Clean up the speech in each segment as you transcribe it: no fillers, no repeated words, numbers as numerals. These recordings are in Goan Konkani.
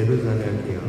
जेरुजालेम या.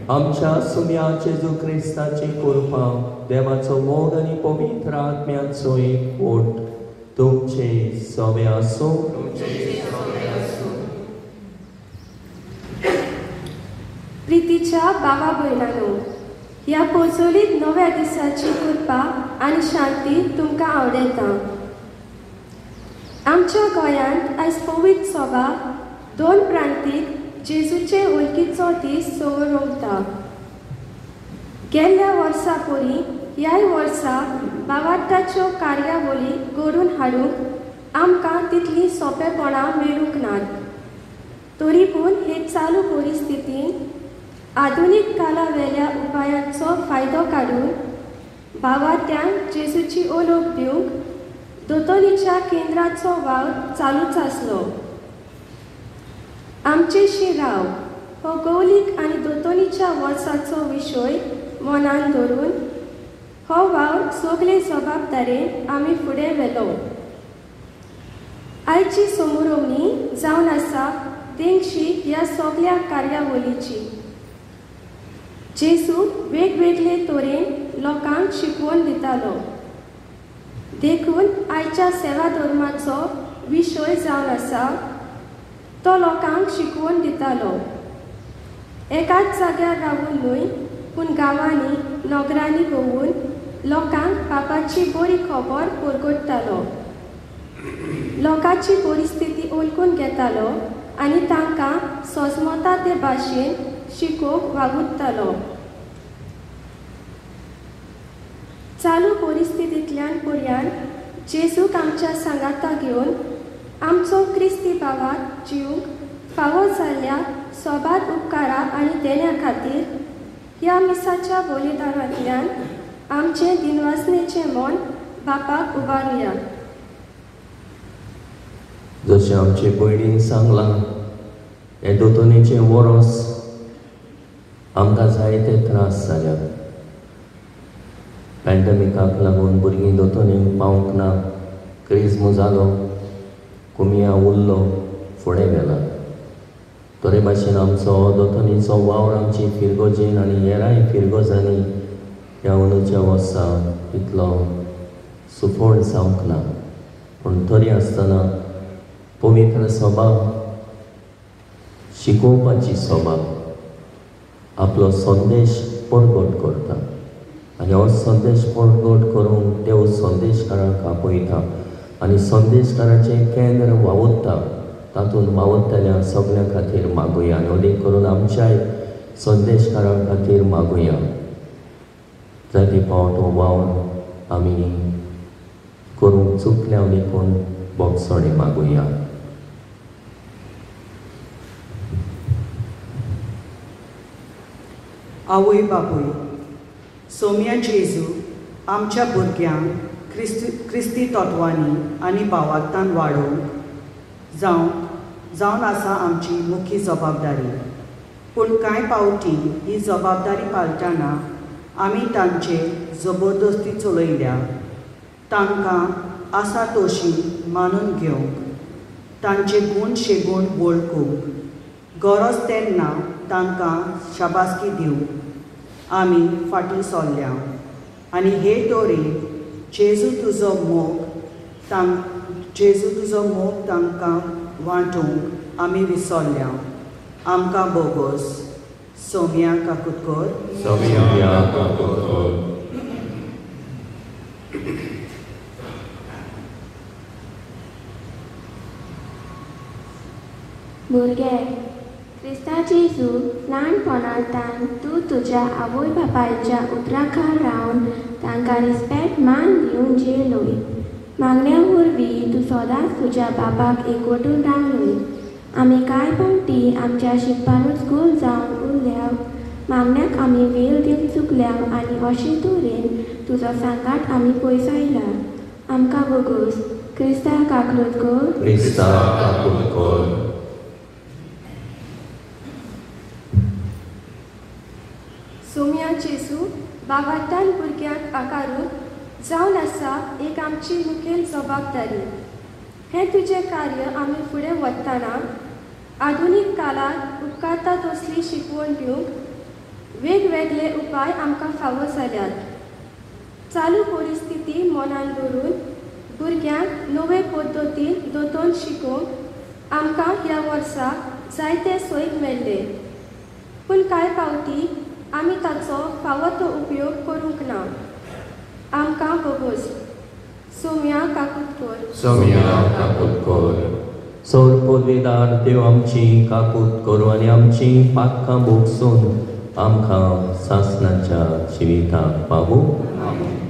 आमच्या सुम्या जेजू क्रिस्ताची कृपा, देवाचो मोग आनी पवित्र आत्म्याचो एकवट तुमचे सवे आसूं. प्रितीच्या बाबा भयणानो, ह्या पोजोलीत नव्या दिसाची कृपा आनी शांती तुमकां आवडयता. आमच्या गोंयांत आयज पवित्र सभा दोन प्रांतीक जेजूचे वळखीचो दीस दवरता. गेल्ल्या वर्सा परी ह्याय वर्सा बावार्थाच्यो कार्यावळी घडोवन हाडूंक आमकां तितलीं सोंपेपणां मेळूंक नात. तरी पूण हे चालू परिस्थितींत आधुनीक काळावेल्या उपायांचो फायदो काडून बावार्थ्यांक जेजूची ओळख दिवंक दोतोनीच्या केंद्राचो वावर चालूच आसलो. आमचेशी राव हो गौलीक आनी दोतोनीच्या वर्साचो विशय मनान धरून हो वावर सगळे जबाबदारेन आमी फुडें व्हेलो. आयची समोरवणी जावन आसा तेंगशी ह्या सगळ्या कार्यावळीची. जेजू वेगवेगळे तरेन लोकांक शिकवण दितालो, देखून आयच्या सेवा धर्माचो विशय जावन आसा तो लोकांक शिकवण दितालो. एकाच जाग्यार रावून न्हय, पूण गांवांनी नगरांनी भोंवून लोकांक बापाची बरी खबर परगटतालो. लोकांची परिस्थिती वळखून घेतालो आनी तांकां सोजमता ते भाशेन शिकोवंक वावुरतालो. चालू परिस्थितींतल्यान पर्यान जेजूक आमच्या सांगाता घेवन आमचो क्रिस्ती भावाक जिवंक फावो जाल्ल्या सोबार उपकारा आनी देण्या खातीर ह्या मिसाच्या बलिदानांतल्यान आमचें दिनवासनेचें मन बापाक उबारुया. जशें आमचे भयणीन सांगलां, हे दोतोनीचें वरोस आमकां जायते त्रास जाल्यात. पॅन्डमिकाक लागून भुरगीं दोतोनीक पावंक ना, क्रिज्म जालो, कुमिया उरलो, फुडें गेला. तरी भाशेन आमचो दोतोनीचो वावर आमची फिरगोजेन आनी हेराय फिरगोजांनी ह्या अंदूच्या वर्सा इतलो सुफळ जावंक ना. पूण तरी आसतना पवित्र सभा, शिकोवपाची सभा आपलो संदेश परगट करता आनी हो संदेश परगट करूंक देव संदेशकारांक आपयता आनी संदेशकाराचें केंद्र वावुरता. तातूंत वावुरतल्या सगळ्यां खातीर मागुया आनी अदीक करून आमच्याय संदेशकारां खातीर मागुया. जायते फावट हो वावर आमी करूंक चुकल्या देखून बोगसणे मागुया. आवय बापूय सोम्या जेजू आमच्या भुरग्यांक क्रिस्ती तत्वांनी आनी भावार्थान वाडोवंक जावन आसा आमची मुख्य जबाबदारी. पूण कांय पावटी ही जबाबदारी पाळटना आमी तांचे जबरदस्ती चलयल्या. तांकां आसा तशी मानून घेवंक, तांचे गूण शेगूण वळखूंक, गरज तेन्ना तांकां शाबासकी दिवंक आमी फाटीं सरल्या. आनी हे तरेन जेजू तुजो मोग तांकां वांटूंक आमी विसरल्या. आमकां बोगोस. सोम्या काकूत कर. सोम्या काकूत कर. भुरगे, क्रिस्ता जेजू ल्हानपणांतान तूं तुज्या आवय बापायच्या उतराखाल रावन तांकां रिस्पेक्ट मान दिवन जेलोय. मागण्या वरवीं तूं सदांच तुज्या बापाक एकवटून रावलोय. आमी कांय पावटी आमच्या शिकपानूच गोल जावन उरल्या. मागण्याक आमी वेळ दिवन चुकल्या आनी अशे तरेन तुजो सांगात आमी पयसायला. आमकां बोगोस. क्रिस्ता काकलूत कर. क्रिस्ता काकूत कर. सोम्या जेजू बाबातान भुरग्यांक आकारून जावन आसा एक आमची मुखेल जबाबदारी. हें तुजें कार्य आमी फुडें वतना आधुनीक काळांत उपकारता तसली शिकवण दिवंक वेगवेगळे उपाय आमकां फावो जाल्यात. चालू परिस्थिती मनान धरून भुरग्यांक नवे पद्दतीन दोतोन शिकोवंक आमकां ह्या वर्सा जायते सोयीक मेळ्ळे. पूण कांय पावटी आमी ताचो फावो तो उपयोग करूंक ना. आमकां बोगोस. सोम्या काकूत कर. सोम्या काकूत कर. सौर पदवेदार देव आमची काकूत करूं आनी आमची पातकां भोगसून आमकां सासणाच्या जिविताक पावूं. Amen.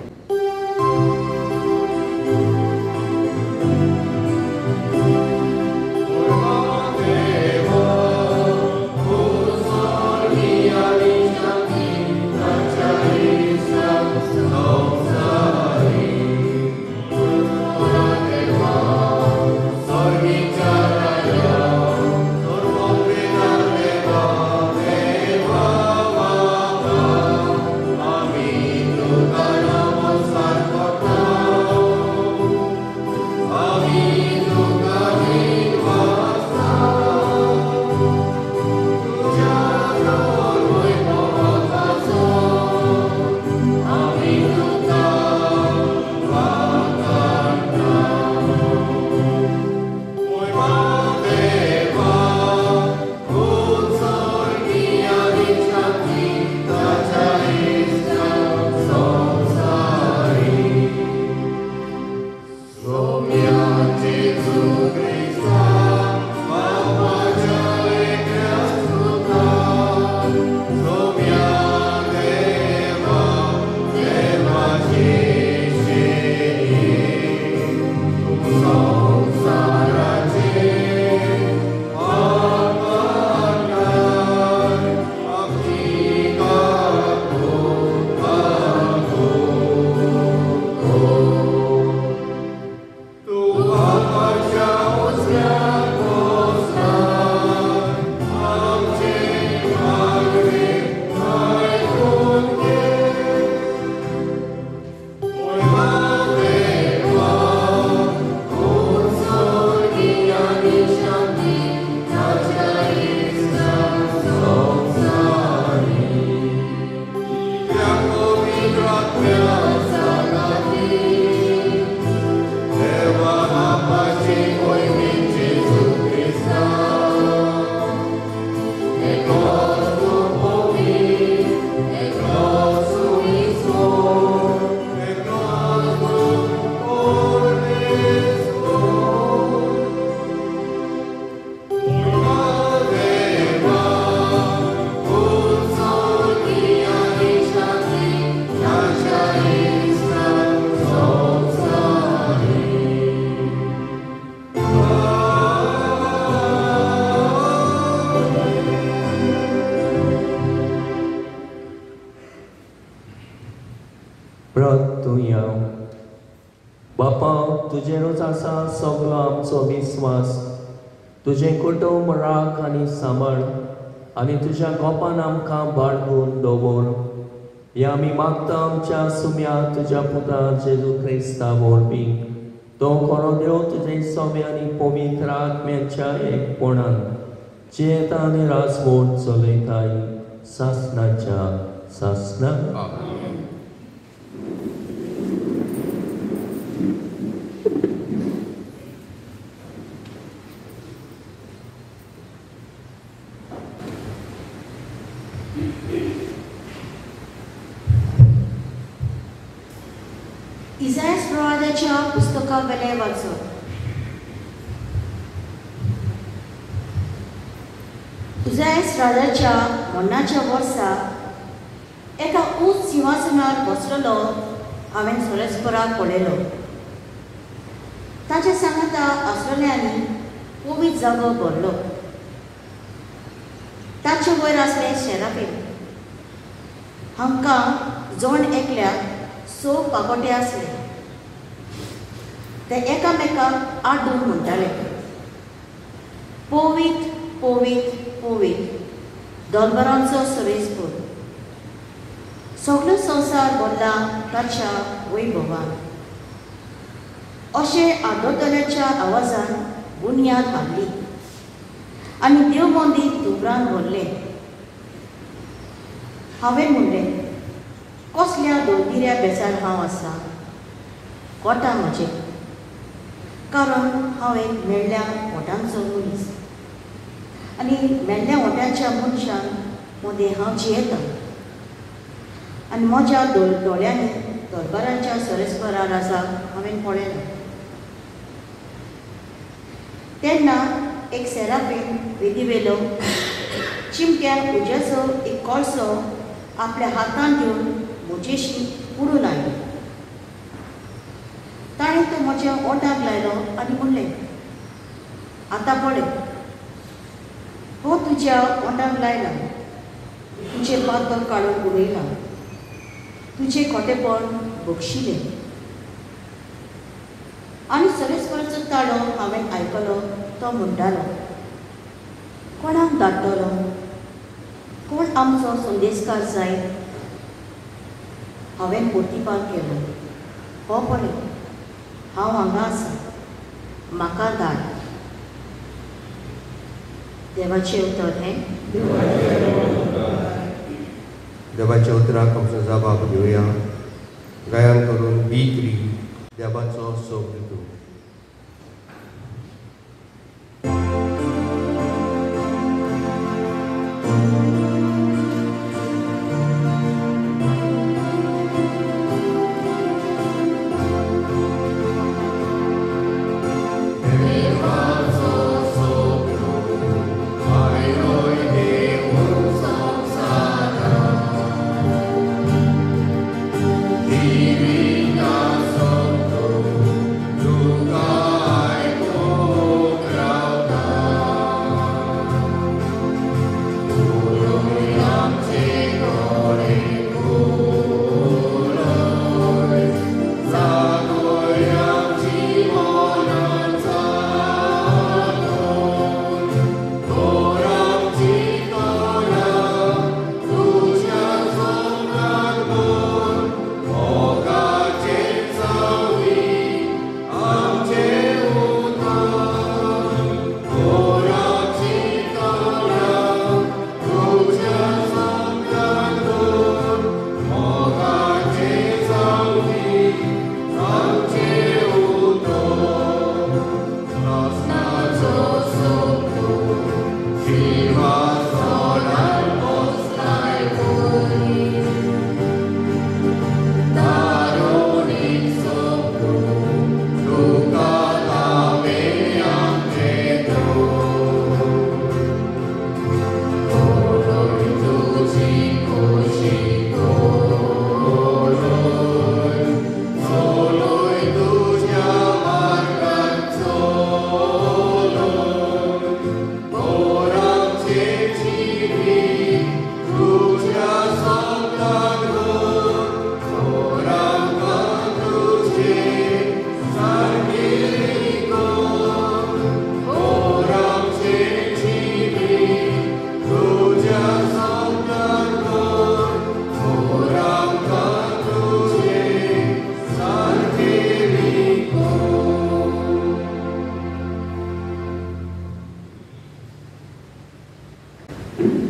बापा, तुजेरूच आसा सगलो आमचो विस्वास. तुजें कुटुंब राख आनी सांबाळ आनी तुज्या गोपान आमकां बाळगून दवर. हें आमी मागता आमच्या सुम्या तुज्या पुता जेजू क्रिस्ता वरवीं. तो खरो देव तुजे सौम्य आनी पवित्र आत्म्याच्या एकपणान जियेता आनी राजवट चलयताय सासणाच्या सासणा. इसायास प्रवादाच्या पुस्तका वेले वाचप. उजायस राजाच्या मरणाच्या वर्सा एका उंच सिंहासनार बसलेलो हांवें सोरेस्पराक पळयलो. ताच्या सांगाता आसलेल्यांनी पवित्र जागो भरलो. ताचे वयर आसले शेराफीम. हांकां जण एकल्याक 6 पाकोटे आसले. ते एकामेकाक आड्डून म्हणटाले, पवित्र पवित्र पवित्र दरबारांचो सरेस्पर, सगलो संवसार भरला ताच्या वैभवान. अशें आड्डतल्याच्या आवाजान बुन्याद हाडली आनी देव मंदीर धुंवरान भरलें. हांवें म्हणलें, कसल्या दोलगिऱ्या बेजार हांव आसा, कोटा म्हजें, कारण हांव एक मेल्ल्या ओटांचो मनीस आनी मेल्ल्या ओट्यांच्या मनशान मदें हांव जियेतां आनी म्हज्या दोळ्यांनी दरबारांच्या सरेस्परा राजाक हांवें पळयलो. तेन्ना एक सेराफीन वेदीवेलो चिमट्यान उज्याचो एक कळसो आपल्या हातान घेवन म्हजेशी उडून आयलो. ताणें तो म्हज्या ओंठाक लायलो आनी म्हणलें, आतां पळय, हो तुज्या ओंठाक लायला, तुजें पातक काडून उडयलां, तुजें खोटेपण बक्षिलें. आनी सरेस्पराचो ताळो हांवें आयकलो. तो म्हणटालो, कोणाक धाडटलो, कोण आमचो संदेशकार जायत? हांवें प्रतिपाद केलो, हो पळय, हांव हांगा आसा, म्हाका धाड. देवाचें उतर हें. देवाच्या उतराक आमचो जबाब दिवया. गायन करून B3 देवाचो सोब दितू. Divina Santo,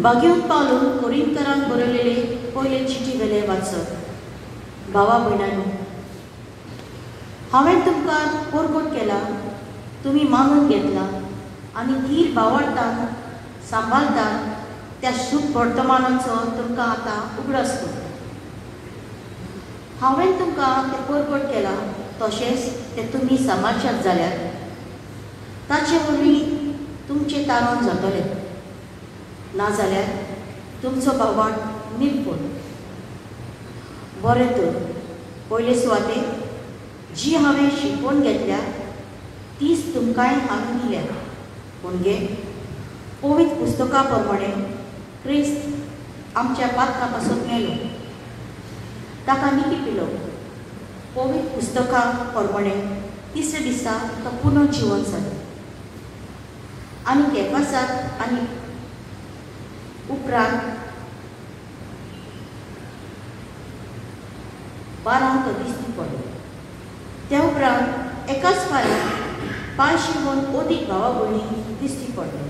भाग्यवंत पावलून कोरिंथकरांक बरयलेले पयले चिटी वेले वाचप. भावा भयणांनो, हांवें तुमकां परगट केला, तुमी मानून घेतला आनी धीर भावार्थान सांबाळटा त्या शुभ वर्तमानाचो तुमकां आतां उगडास करता. हांवें तुमकां तें परगट केलां तशेंच तें तुमी समाजात जाल्यार ताचे वरवीं तुमचें तारण जातलें, नाजाल्यार तुमचो भावार्थ निर्फळ. बरें तर पयले सुवातेर जी हांवें शिकवण घेतल्या तीच तुमकांय हांवें दिल्या. पूण गे पवित्र पुस्तका प्रमाणे क्रिस्त आमच्या पातकां पासून मेलो, ताका निती पिलो. पवित्र पुस्तका प्रमाणे तिसऱ्या दिसा तो पुनर्जिवन जालो आनी केफासाक आनी उपरांत 12 तो दिसती पडलो. त्या उपरांत एकाच फाराक 500 अदीक भावा भयणी दिसती पडलो.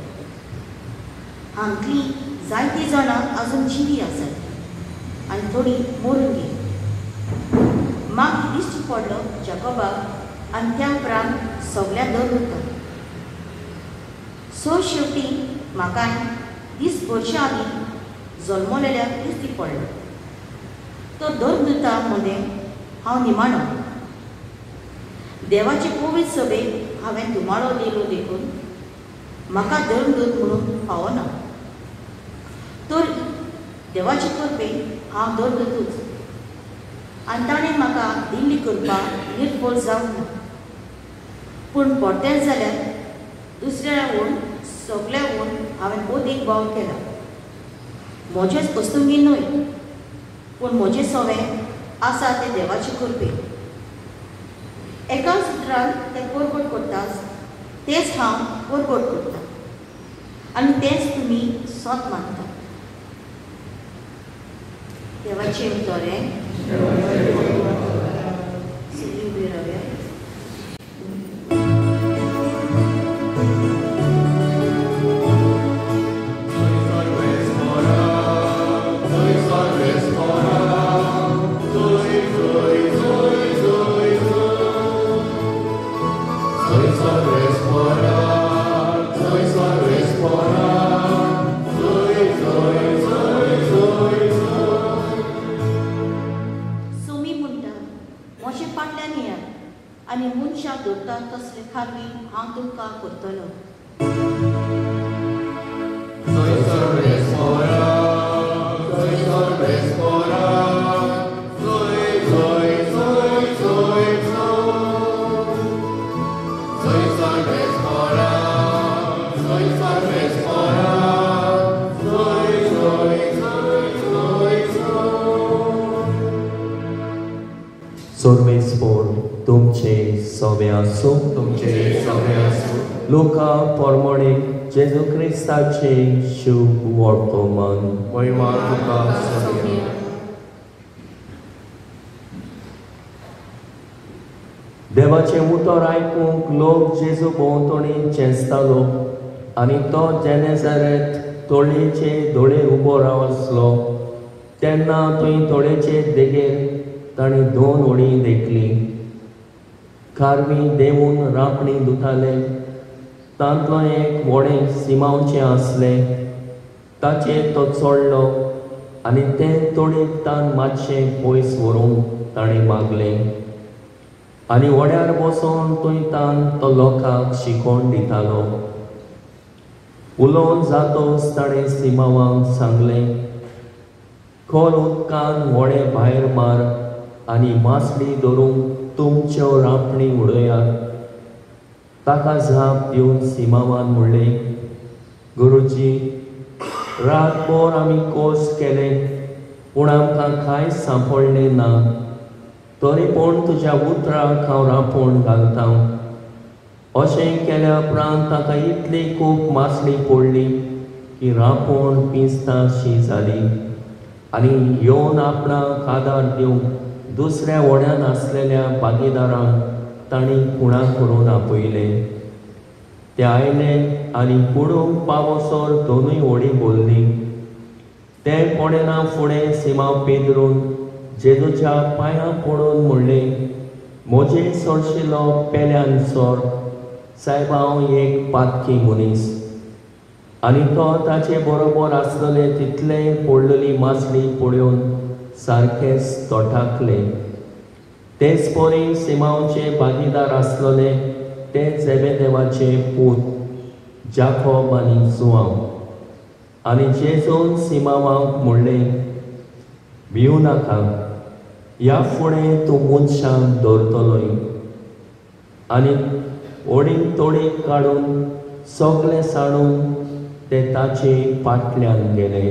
हांतली जायतीं जाणां आजून जिवी आसात आनी थोडीं मरून गेलीं. मागीर दिश्टी पडलो जाकोबाक आनी त्या उपरांत सगळ्या दर. सो शेवटी म्हाकाय 30 वर्सां आदीं जल्मलेल्याक दिश्टी पडलो. तो धर्मदूता मदें हांव निमाणो. देवाचे पवित्र सभेक हांवें धुमाळो दिलो देखून म्हाका धर्मदूत म्हणून फावना, तर देवाचे कृपेन हांव धर्मदूतूच आनी ताणें म्हाका दिल्ली कृपा निर्फळ जावंक ना. पूण परतेंच जाल्यार दुसऱ्या सगल्या वून हांवें अदीक वावर केला. म्हजेच वस्तुंगी न्हय, पूण म्हजें सवें आसा तें देवाचे कृपेन. एका सुत्रान तें परगट करताच तेंच हांव परगट करता आनी तेंच तुमी सत मानता. देवाचें उतर हें. सगळीं उबी रावया. लुका प्रमाणे जेजू क्रिस्ताचे शुभ वर्तमान. महिमा तुका सोम्या. देवाचें उतर आयकूंक लोक जेजू भोंवतणी चेंचतालो आनी तो जेनेझारेथ तोळयेचे दोळे उबो रावसलो. तेन्ना थंय तोळयेचे देगेर ताणें 2 होडी देखली. खारवी देंवून रांपणी धुताले. तांतलो एक व्हडें सिमांवचें आसलें, ताचेर तो चडलो आनी तें तोडीक तान मातशें पयस व्हरूंक ताणें मागलें. आनी व्हड्यार बसोन थंय तान तो लोकांक शिकोवन दितालो. उलोवन जातोच ताणें सिमांवाक सांगलें, खोल उदकान व्हडें भायर मार आनी मासळी धरूंक तुमच्यो रांपणी उडयात. ताका जाप दिवन सिमांवान म्हणलें, गुरुजी, रातभर आमी कोस केले पूण आमकां कांय सांपडलें ना, तरी पूण तुज्या उतराक हांव रांपण घालता. अशें केल्या उपरांत ताका इतली खूब मासळी पडली की रांपण पिंजताशी जाली आनी येवन आपणाक आदार दिवंक दुसऱ्या व्हड्यान आसलेल्या भागीदारांक तांणी खुणा करून आपयले. ते आयले आनी पुडूंक पावसर दोनूय व्हडीं भरलीं. तें पळयना फुडें सिमांव पेद्रून जेजूच्या पांयां पडून म्हणलें, म्हजे सरशिलो पेल्यान सर, सायबा हांव एक पातकी मनीस. आनी तो ताचे बरोबर आसलेले तितले पडलेली मासली पळोवन सारकेच तोटाकले. तेच परी सिमांवचे भागीदार आसलेले ते जेबेदेवाचे पूत जाकोब आनी जुआंव. आनी जेजून सिमांवाक म्हणलें, भिवू नाका, ह्या फुडें तूं मनशांक दवरतलोय. आनी ओडीन तोडीक काडून सगळे साणून ते ताचे फाटल्यान गेले.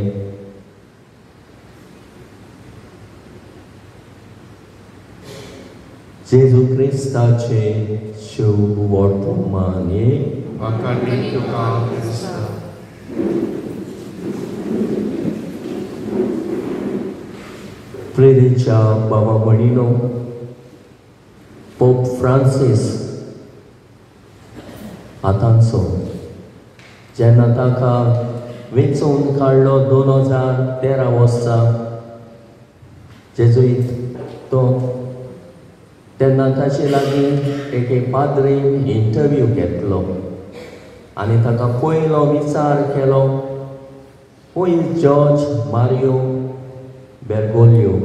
जेजू क्रिस्ताचे शुभ वर्तमान. प्रेरीच्या बाबा भयणीनो, पोप फ्रांसीस आतांचो जेन्ना ताका वेंचून काडलो 2013 वर्सा जेजुईत तो, तेन्ना ताचे लागीं एके पाद्रीन इंटरव्यू घेतलो आनी ताका पयलो विचार केलो, who is George Mario Bergoglio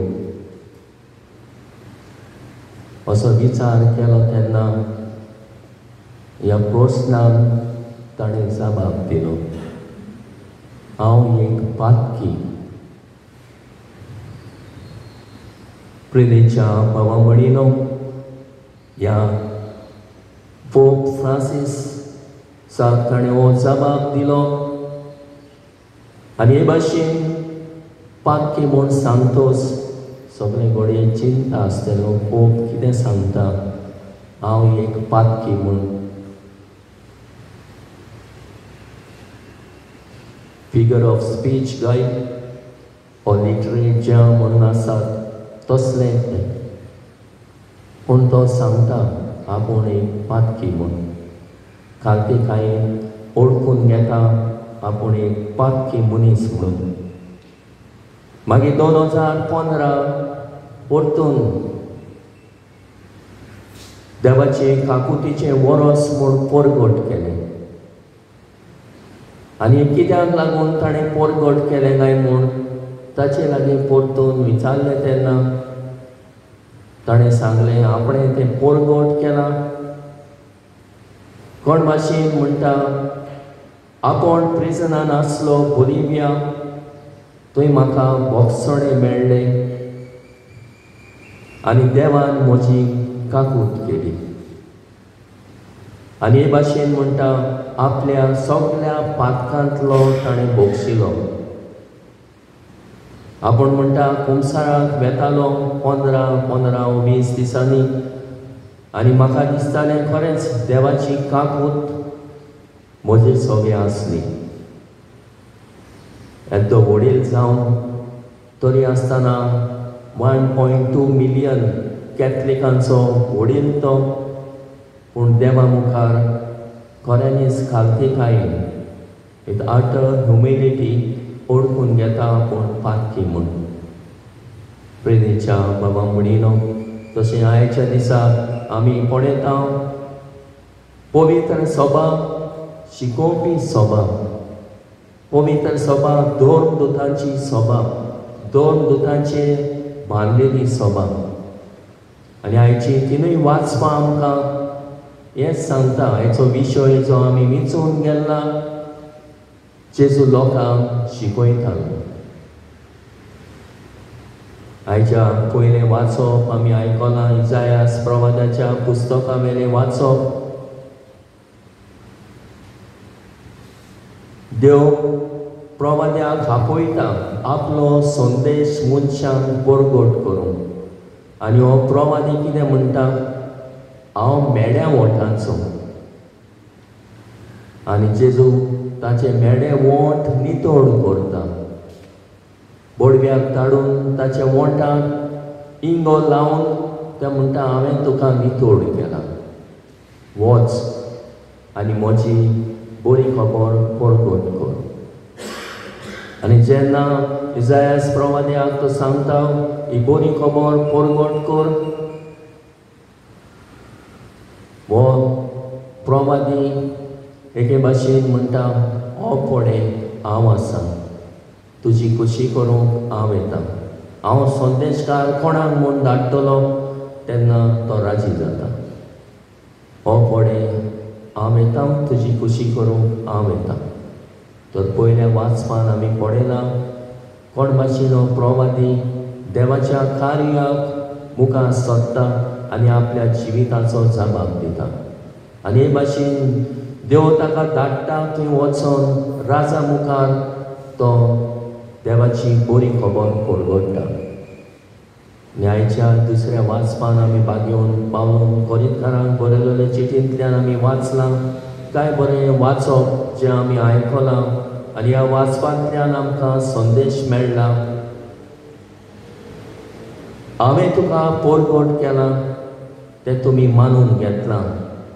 असो विचार केलो. तेन्ना ह्या प्रस्नाक ताणें जबाब दिलो, हांव एक पातकी. प्रेरीच्या बाबा भयणीनो, ह्या पोप फ्रांसीस साक ताणें हो जबाब दिलो आनी हे भाशेन पातकी म्हूण सांगतोच सगळे घडये चिंता आसतलो, पोप कितें सांगता, हांव एक पातकी म्हूण. फिगर ऑफ स्पीच गाय ऑलिटरेट म्हणून आसात तसलें तें, पूण तो सांगता आपूण एक पातकी म्हूण. खालतीकायेन ओळखून घेता आपूण एक पातकी मनीस म्हणून. मागीर 2015 परतून देवाचे काकुतीचें वरस म्हूण परगट केलें. आनी कित्याक लागून ताणें परगट केलें काय म्हूण ताचे लागीं परतून विचारलें तेन्ना ताणें सांगलें आपणें तें परगट केलां. कोण भाशेन म्हणटा आपूण प्रिजनान आसलो बोलिव्या, थंय म्हाका भोगसणें मेळ्ळें आनी देवान म्हजी काकूत केली. आनी हे भाशेन म्हणटा आपल्या सगल्या पातकांतलो ताणें भोगशिलो. आपूण म्हणटा कुमसाराक वेतालो 15 15 20 दिसांनी आनी म्हाका दिसतालें खरेंच देवाची काकूत म्हजे सगळें आसली. येदो वडील जावन तरी आसतना 1.2 मिलियन कॅथलिकांचो वडील तो, पूण देवा मुखार खऱ्यांनीच खालतीकायेन विथ अटर ह्युमिलिटी ओळखून घेता आपूण पातकी म्हूण. प्रेरीच्या बाबा भयणीनो, तशें आयच्या दिसा आमी पळयता पवित्र सभा शिकोवपी सभा, पवित्र सभा धर्मदूतांची सभा, धर्मदूतांचे बांदलेली सभा. आनी आयची तिनूय वाचपां आमकां हेंच सांगता, हेचो विशय जो आमी विंचून गेल्ला जेजू लोकांक शिकयतालो. आयच्या पयलें वाचप आमी आयकलां इजायास प्रवादाच्या पुस्तका वेलें वाचप. देव प्रवाद्याक आपयता आपलो संदेश मनशांक परगट करूंक. आनी हो प्रवादी कितें म्हणटा, हांव मेड्या वोंठांचो. आनी जेजू ताचे मेडे वोंठ नितळ करता, बोडव्याक धाडून ताच्या वोंठाक इंगो लावन ते म्हणटा हांवें तुका नितळ केला, वच आनी म्हजी बरी खबर परगट कर. आनी जेन्ना इजायास प्रवाद्याक तो सांगता ही बरी खबर परगट कर, हो प्रवादी एके भाशेन म्हणटा हो पळय हांव आसा, तुजी खुशी करूंक हांव येता, हांव संदेशकार कोणाक म्हूण धाडटलो तेन्ना तो राजी जाता. हो पळय हांव येता, तुजी खुशी करूंक हांव येता. तर पयल्या वाचपान आमी पळयलां कोण भाशेन हो प्रवादी देवाच्या कार्याक मुखार सरता आनी आपल्या जिविताचो जबाब दिता. आनी हे भाशेन देव ताका धाडटा थंय वचोन राजा मुखार तो देवाची बरी खबर परगट्टा. न्यायच्या दुसऱ्या वाचपान आमी बागेवन पावून कोरिंतकारांक बरयलेले चिटींतल्यान आमी वाचलां काय बरें वाचप जें आमी आयकलां आनी ह्या वाचपांतल्यान आमकां संदेश मेळ्ळा. हांवें तुका परगट केलां तें तुमी मानून घेतलां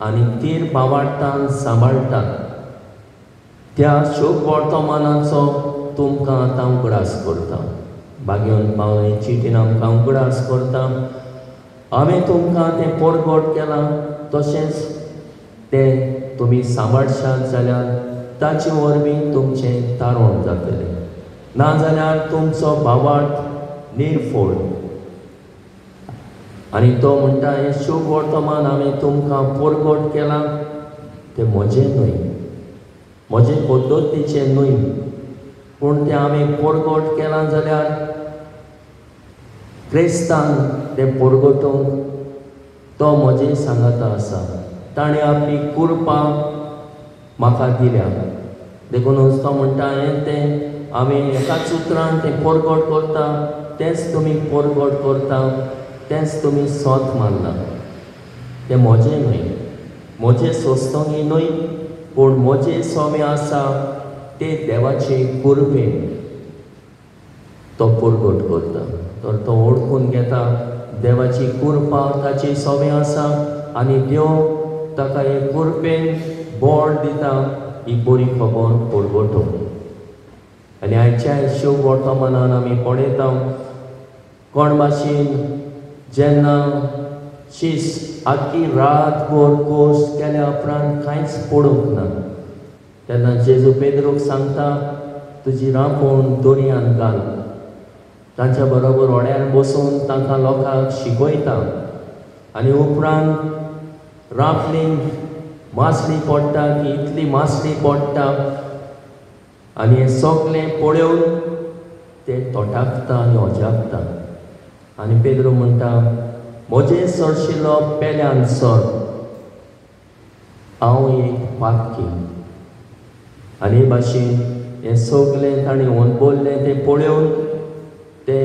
आनी तीर बावाडटान सांबाळटात त्या शोक वर्तमानाचो तुमकां आतां उगडास करता. बागेवन पावले चिटीन आमकां उगडास करता हांवें तुमकां तें परगट केलां तशेंच तें तुमी सांबाळशात जाल्यार ताचे वरवीं तुमचें तारण जातलें, नाजाल्यार तुमचो भावार्थ निर्फोड. आनी तो म्हणटा हें शुभ वर्तमान हांवें तुमकां परगट केलां तें म्हजें न्हय, म्हजे पद्दतीचें न्हय, पूण तें हांवें परगट केलां जाल्यार क्रिस्तान तें परगटूंक तो म्हजें सांगाता आसा, ताणें आपली कृपा म्हाका दिल्या. देखूनच तो म्हणटा हें तें आमी एकाच उतरान तें परगट करता तेंच तुमी परगट करता, तेंच तुमी सोत मानला. तें म्हजें न्हय, म्हजें सोस्तंगी न्हय, पूण म्हजें सोमे आसा ते देवाचे कृपेन तो परगट करता. तर तो ओळखून घेता देवाची कृपा ताची सोमे आसा आनी देव ताका एक कृपेन बळ दिता ही बरी खबर परगटोवंक. आनी आयच्या शुभ वर्तमानान आमी पळयता कोण भाशेन जेन्ना शीस आख्खी रातभर कोश केल्या उपरांत कांयच पडूंक ना तेन्ना जेजू पेद्रूक सांगता तुजी रांपोण दर्यान घाल. तांच्या बरोबर होड्यार बसून तांकां लोकांक शिकयता आनी उपरांत रांपणीन मासली पडटा की इतली मासली पडटा आनी हें सगळें पळोवन ते तोटाकता आनी अजापता. आनी पेद्रू म्हणटा म्हजें सरशिल्लो पेल्यान सर, हांव एक पातकी. आनी हे भाशेन हें सगळें ताणें अणभवल्लें तें पळोवन ते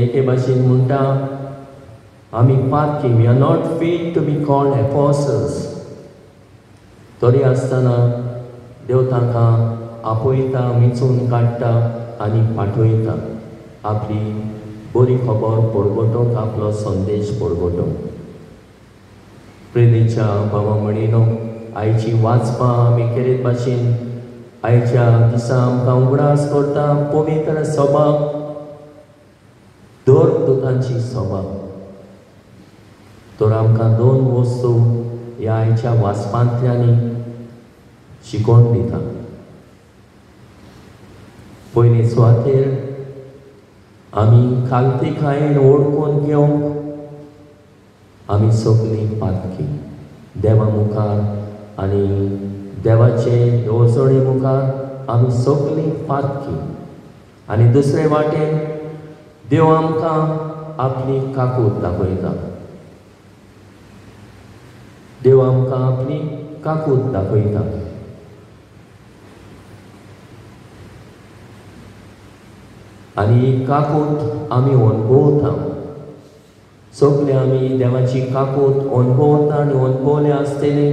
एके भाशेन म्हणटा आमी पातकी, we are not fit to be called apostles. तरी आसतना देव तांकां आपयता, विंचून काडटा आनी पाठयता आपली बरी खबर परगटोवंक, आपलो संदेश परगटोवंक. प्रेरीच्या बाबा म्हणिनो आयची वाचपां आमी केरीत भाशेन आयच्या दिसा आमकां उगडास करता पवित्र सभा, धर्मदूतांची सभा. तर आमकां दोन वस्तू ह्या आयच्या वाचपांतल्यान शिकोवन दिता. पयले सुवातेर आमी खालतीकायेन ओळखून घेवंक आमी सगळीं पातकी देवा मुखार आनी देवाचे येवजणे मुखार आमी सगळीं पातकी. आनी दुसरे वाटेन देव आमकां आपली काकूत दाखयता, देव आमकां आपली काकूत दाखयता. आनी ही काकूत आमी अणभवता, सगळे आमी देवाची काकूत अणभवता आनी अणभवले आसतले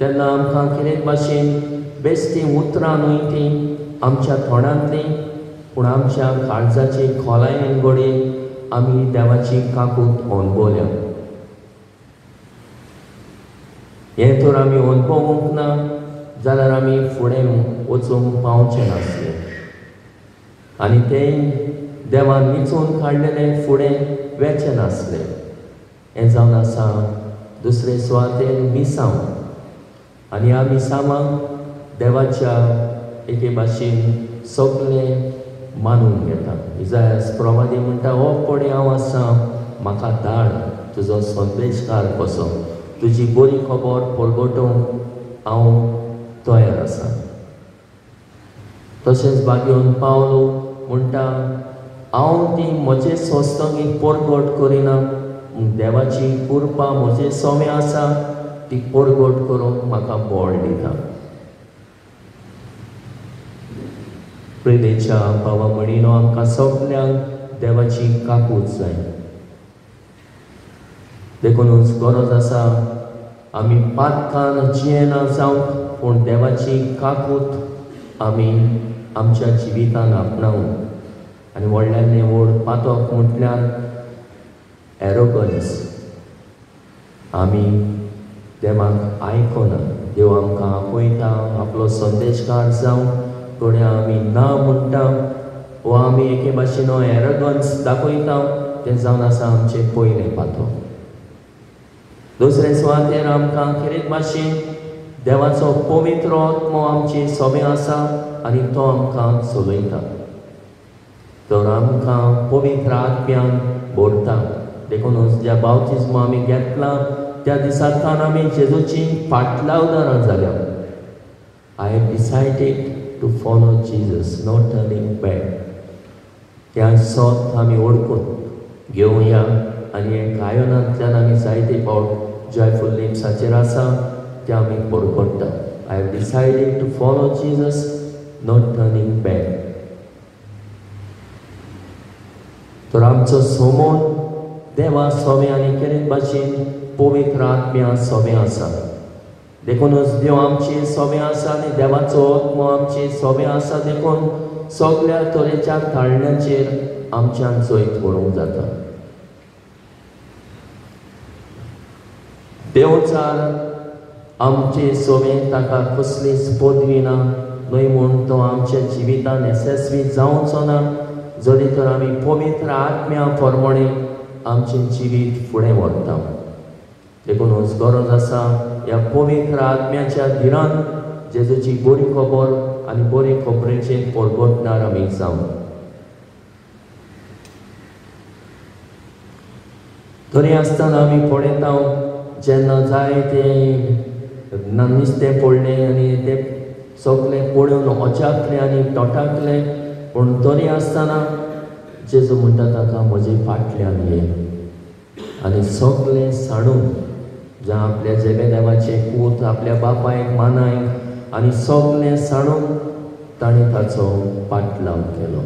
तेन्ना आमकां कितें भाशेन बेश्टीं उतरां न्हय तीं आमच्या तोंडांतलीं, पूण आमच्या काळजाचे खोलायेन घडये आमी देवाची काकूत अणभवल्या. हें तर आमी अणभवूंक ना जाल्यार आमी फुडें वचूंक पावचे नासले. आनी ते देवान विंचून काडलेले फुडें वेचें नासलें. हें जावन आसा दुसरे सुवातेर मिसांव आनी ह्या मिसांवांक देवाच्या एके भाशेन सगळें मानून घेता. इजायास प्रवादी म्हणटा, हो पळय हांव आसा, म्हाका धाड, तुजो संदेशकार कसो, तुजी बरी खबर परगटोवंक हांव तयार आसा. तशेंच बागेवन पावलो म्हणटा, हांव ती म्हजे संस्थांक परगट करिना, देवाची कृपा म्हजे सोमे आसा, ती परगट करूंक म्हाका बळ दिता. प्रेमेच्या बाबा म्हणिनो, आमकां सगल्यांक देवाची काकूत जाय. देखूनच गरज आसा आमी पातकान जियेना जावंक, पूण देवाची काकूत आमी आमच्या जिवितान आपणावंक. आनी व्हडल्यान व्हड पातक म्हटल्यार एरोगन्स. आमी देवाक आयकना. देव आमकां आपयता आपलो संदेशकार जावंक, थोडे आमी ना म्हणटा वा आमी एके भाशेन एरोगन्स दाखयता, तें जावन आसा आमचें पयलें पातक. दुसरे सुवातेर आमकां खेरीत भाशेन देवाचो पवित्र आत्मो आमचे सोबे आसा आनी तो आमकां चलयता. तर आमकां पवित्र आत्म्यान भरता. देखूनच ज्या बाप्तिज्म आमी घेतला त्या दिसांतल्यान आमी जेजूची फाटलावदारां जाल्या. I have decided to follow Jesus, no turning back. त्या सत आमी ओळखून घेवया आनी हे गायनांतल्यान आमी जायते फावट जॉयफूल लिप्साचेर आसा ते आमी परगट्टा. I have decided to follow Jesus, not turning back. तर आमचो सोमोन देवा सोमे आनी केरीत भाशेन पवित्र आत्म्या सोमे आसा. देखूनच देव आमचे सोमे आसा आनी देवाचो आत्मो आमचे सोमे आसा. देखून सगल्या तरेच्या ताळण्याचेर आमच्यान जैत व्हरूंक जाता. देवचार आमचे सोमे ताका कसलीच पदवी ना, न्हय म्हूण तो आमच्या जिवितान येसस्वी जावचो ना, जरी तर आमी पवित्र आत्म्या प्रमाणे आमचें जिवीत फुडें व्हरता. देखूनच गरज आसा ह्या पवित्र आत्म्याच्या धिरान जेजूची बरी खबर आनी बरे खबरेचें परगटणार आमी जावं. तरी आसतना आमी पळयता जेन्ना जाय तें नुस्तें पडलें आनी तें सगळें पळोवन अजापलें आनी तोटाकलें, पूण तरी आसतना जेजू म्हणटा ताका म्हजे फाटल्यान ये. आनी सगळें सांडून ज्या आपल्या जेबेदेवाचे पूत आपल्या बापायक मानायक आनी सगळें सांडून ताणें ताचो पाटलाव केलो.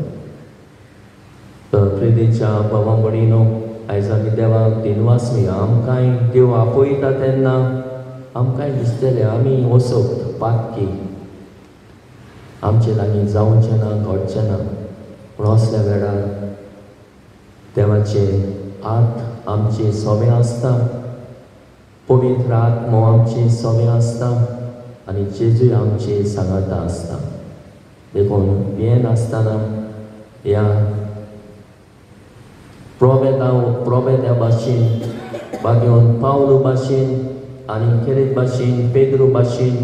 तर प्रितीच्या बाबा भयणीनो, आयज आमी देवाक दिनवासुया. आमकांय देव आपयता तेन्ना आमकांय दिसतलें आमी वसत पातकी, आमचे लागीं जावचें ना, घडचें ना. पूण असल्या वेळार देवाचे आत आमचे सोबे आसता, पवित्र आत्मो आमचे सोबे आसता आनी जेजूय आमचे सांगाता आसता. देखून भियेनासतना ह्या प्रोबेदा भाशेन, बागेवन पावलो भाशेन आनी खेरीत भाशेन पेद्रू भाशेन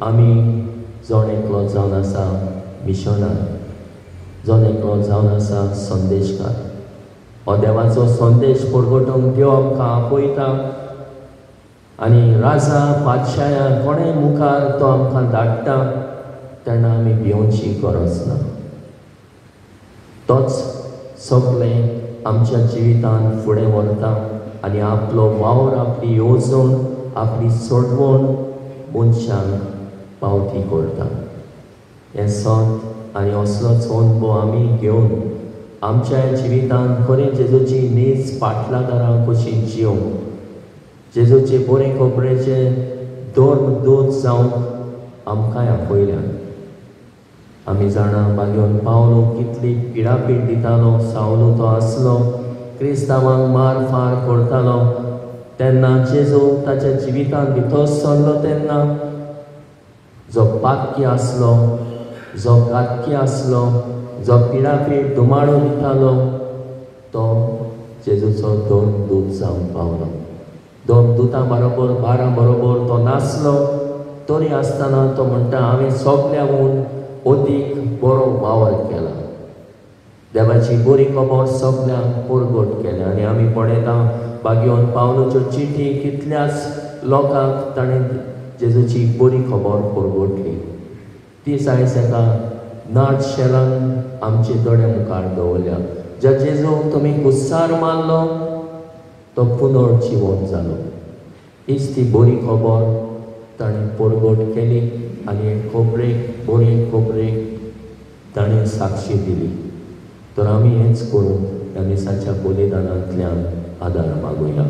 आमी जण एकलो जावन आसा मिशनार, जण एकलो जावन आसा संदेशकार. हो देवाचो संदेश परगटोवंक देव आमकां आपयता आनी राजा पातशाया कोणें मुखार तो आमकां धाडटा तेन्ना आमी भिवची गरज ना. तोच सगळें आमच्या जिवितान फुडें व्हरता आनी आपलो वावर, आपली येवजण, आपली सोडवण मनशांक पावती करता. हें सत आनी असलोच अनुभव आमी घेवन आमच्या जिवितान खरें जेजूची नीज पाटलादारां कशी जिवंक, जेजूचे बरे खबरेचे धर्म दूत जावंक आमकांय आपयल्यात. आमी जाणा बागेवन पावलो कितली पिडापीड दितालो, सावलो तो आसलो, क्रिस्तांवांक मार फार करतालो. तेन्ना जेजू ताच्या जिवितान भितर सरलो तेन्ना जो पातकी आसलो, जो घातकी आसलो, जो पिडापीड धुमाडो दितालो तो जेजूचो दोन दूत जावन पावलो. दोन दुतां बरोबर 12 बरोबर तो नासलो तरी आसतना तो म्हणटा हांवें सगळ्यांहून अदीक बरो वावर केला, देवाची बरी खबर सगळ्यांक परगट केल्या. आनी आमी पळयता बागेवन पावलोच्यो चिटी कितल्याच लोकांक ताणें जेजूची बरी खबर परगटली. ती आयज एका नाट शेलान आमचे दोळे मुखार दवरल्या. ज्या जेजूक तुमी कुस्सार मारलो तो पुनर्जिवन जालो. हीच ती बरी खबर ताणें परगट केली आनी खबरेक बरी खबरेक ताणें साक्षी दिली. तर आमी हेंच करून ह्या मिसाच्या बलिदानांतल्यान आदार मागुया.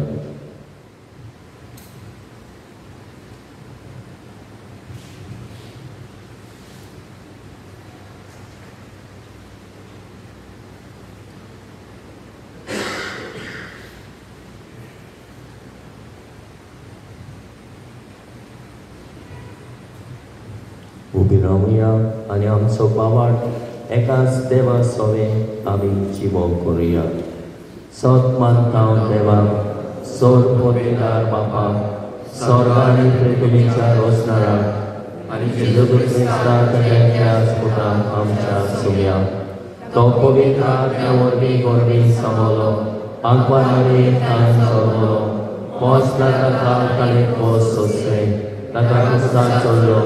उबी रावया आनी आमचो बावाट एकाच देवा सवें आमी जिवो करुया. सत मानता देवा सोर पवित्र बापा स्वर्ग आनी पृथ्वीच्या रोसणाराक आनी जेजू क्रिस्ताच्या पुताक आमच्या सुम्या तो पवित्र आत्म्या वरवीं गोरवीं समलो आंकवार ताण चललो पोसला ताका ताणें पोस सोंसलें ताका कुस्तार चडलो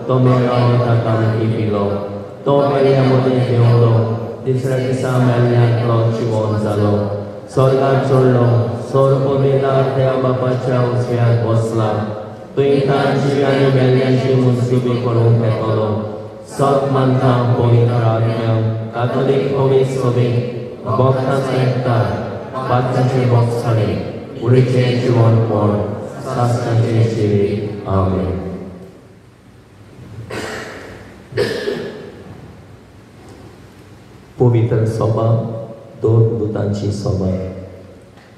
तो मेलो ताका पिलो तो मेल्या मदीं देंवलो तिसऱ्या दिसा मेल्ल्यांतलो जिवन जालो स्वर्गार चडलो स्वर्ग पवित्र त्या बापाच्या उजव्याक बसला थंय तांची आनी मेल्ल्यांची मुनसुबी करूंक येतलो. सत मानता पवित्र आत्म्या कातोलीक पवित्र सभेक भक्तांचो एकठार पात्रांचे भोगसाणे उडीचें जिवनपण सासणाचें जिवीत. आमेन. पवित्र सभा दोन दुतांची सभा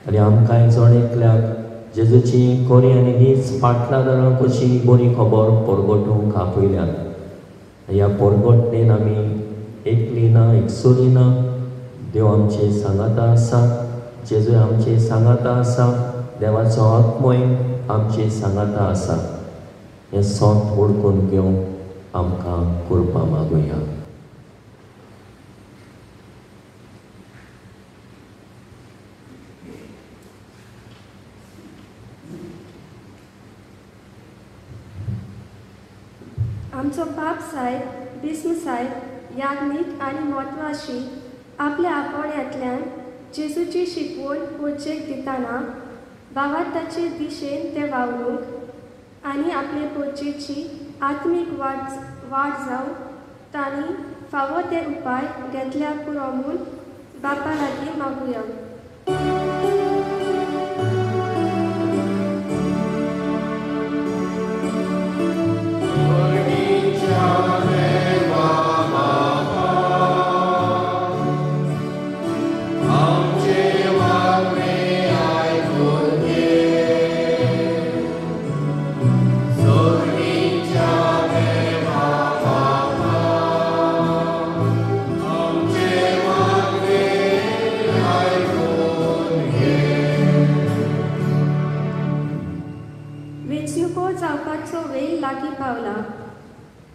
आनी आमकांय जण एकल्याक जेजूची खरी आनी नीच फाटलादारां कशी बरी खबर परगटूंक आपयल्यात. ह्या परगटणेन आमी एकली ना, एकसुरी ना, देव आमचे सांगाता आसा, जेजू आमचे सांगाता आसा, देवाचो आत्मोय आमचे सांगाता आसा. हें सत वळखून घेवंक आमकां कृपा मागुया. आमचो बाप साहेब भीष्म साहेब याज्ञीक आनी म्हत्वाशी आपल्या आपोवण्यांतल्यान जेजूची शिकवण पोचेक दितना भावार्थाचे दिशेन ते वावरूंक आनी आपले पोचेची आत्मीक वाड जावंक तांणी फावो ते उपाय घेतल्या पुरो म्हूण बापा लागीं मागुया.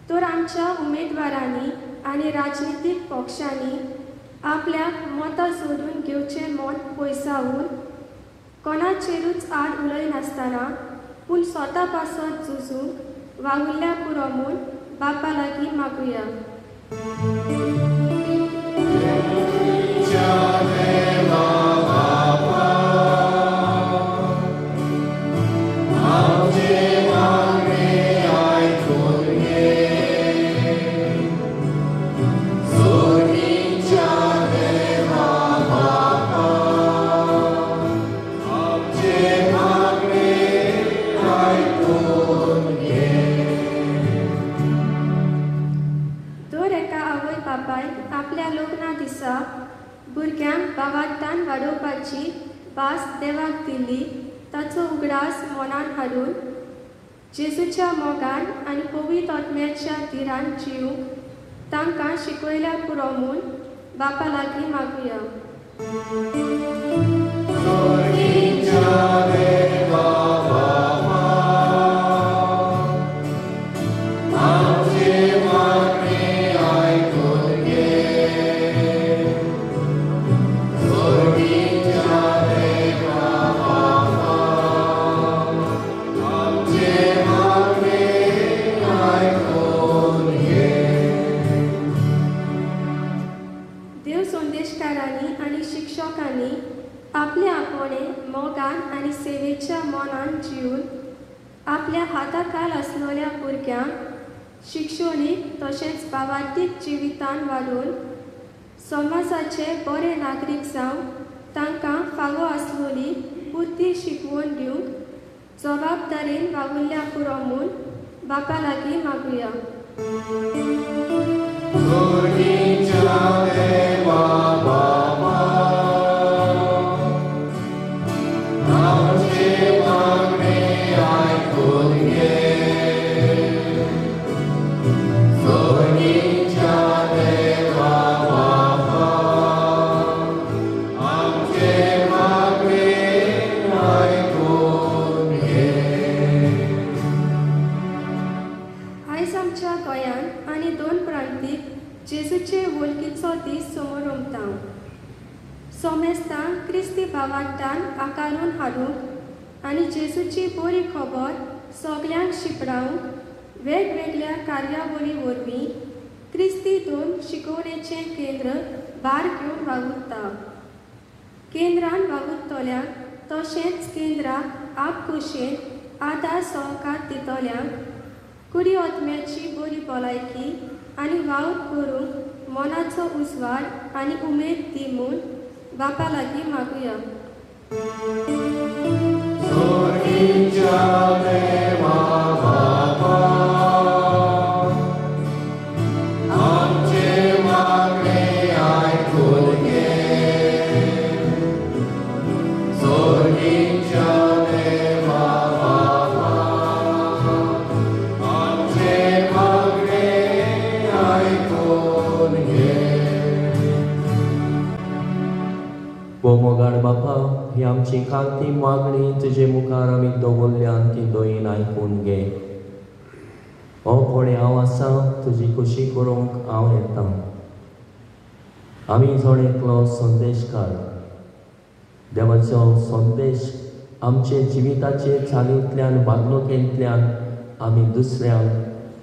तर आमच्या उमेदवारांनी आनी राजनितीक पक्षांनी आपल्याक मतां सोडून घेवचें मत पयसावन कोणाचेरूच आड उलयनासतना पूण स्वता पासत झुजूंक वावुरल्या पुरो म्हूण बापा लागीं मागुया. भुरग्यांक भावार्थान वाडोवपाची भास देवाक दिल्ली ताचो उगडास मनान हाडून जेजूच्या मोगान आनी पवित्र आत्म्याच्या धिरान जिवंक तांकां शिकयल्या पुरो म्हूण बापा लागीं मागुया. देव संदेशकारांनी आनी शिक्षकांनी आपले आपोवणे मोगान आनी सेवेच्या मनान जिवन आपल्या हाताखाल आसलेल्या भुरग्यांक शिक्षणीक तशेंच भावार्थीक जिवितान वाडोवन समाजाचे बरे नागरीक जावन तांकां फावो आसलेली पुरती शिकवण दिवंक जबाबदारीन वावुरल्या पुरो म्हूण बापा लागीं मागुया. आयज आमच्या गोंयांत आनी दोन प्रांतीक जेजूचे वळखीचो दीस समोरमता. सोमेस्तांक क्रिस्ती भावार्थान आकारून हाडूंक आनी जेजूची बरी खबर सगल्यांक शिंपडावंक वेगवेगळ्या कार्यावळी वरवीं क्रिस्ती दोन शिकोवणेचें केंद्र भार घेवन वावुरता. केंद्रान वावुरतल्यांक तशेंच केंद्राक आपखोशयेन आदार सहकार दितल्यांक कुडी आत्म्याची बरी भलायकी आनी वावर करूंक मनाचो उजवाड आनी उमेद दी म्हूण बापा लागीं मागुया. मोगाळ बापा, ही आमची खालती मागणी तुजे मुखार आमी दवरल्यान ती दोयीन आयकून घे. हो पळय हांव आसा तुजी खोशी करूंक हांव येता. आमी जण एकलो संदेशकार देवाचो संदेश आमचे जिविताचे चालींतल्यान वागणुकेंतल्यान आमी दुसऱ्यांक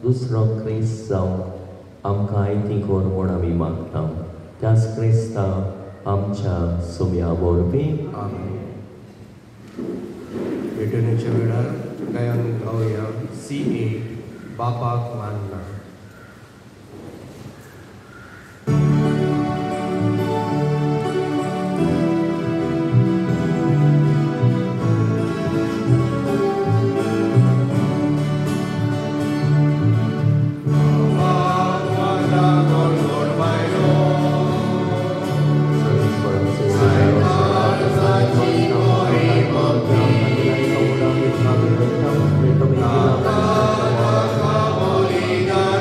दुसरो क्रिस्त जावंक आमकां आयती कर म्हूण आमी मागता. त्याच क्रिस्ता आमच्या सोम्या वरवीं. आमेन. भेटवणेच्या वेळार गायन गावया C8 बापाक मानना. Amen.